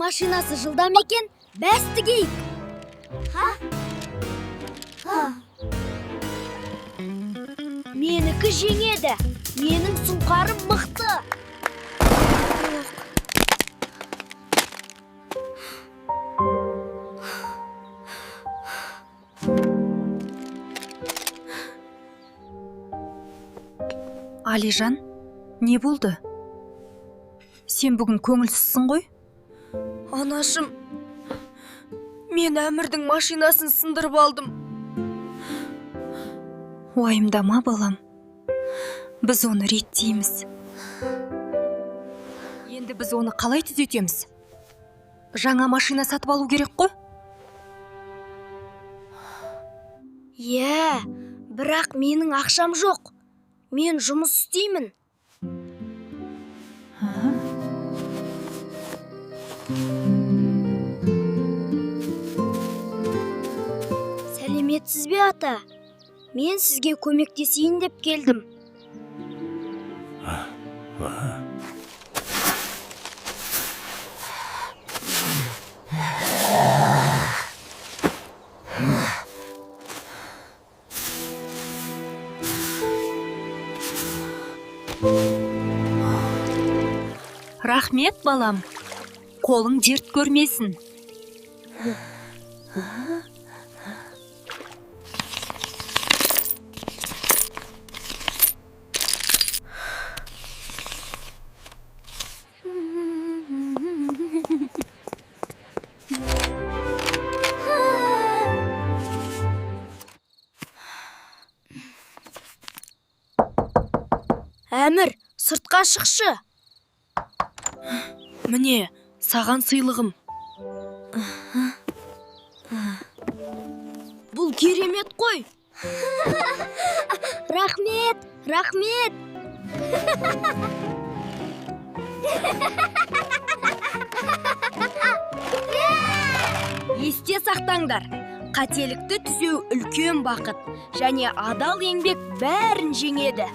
машинасы жылдам екен, бәс тігейік. Менікі жеңеді. Менің сұңқарым мықты. Алижан, не болды? Сен бүгін көңілсізсің ғой? Анашым, мен Әмірдің машинасын сындырып алдым. Уайымдама, балам. Біз оны реттейміз. Енді біз оны қалай түзетеміз? Жаңа машина сатып алу керек қой? Иә, бірақ менің ақшам жоқ. Мен жұмыс істеймін. Сәлеметсіз бе, ата? Мен сізге көмектесейін деп келдім. Рахмет, балам. Қолың дерт көрмесін. Әмір, сыртқа шықшы. Міне, саған сыйлығым. Бұл керемет қой. Рахмет, рахмет. Есте сақтаңдар. Қателікті түзеу үлкен бақыт және адал еңбек бәрін жеңеді.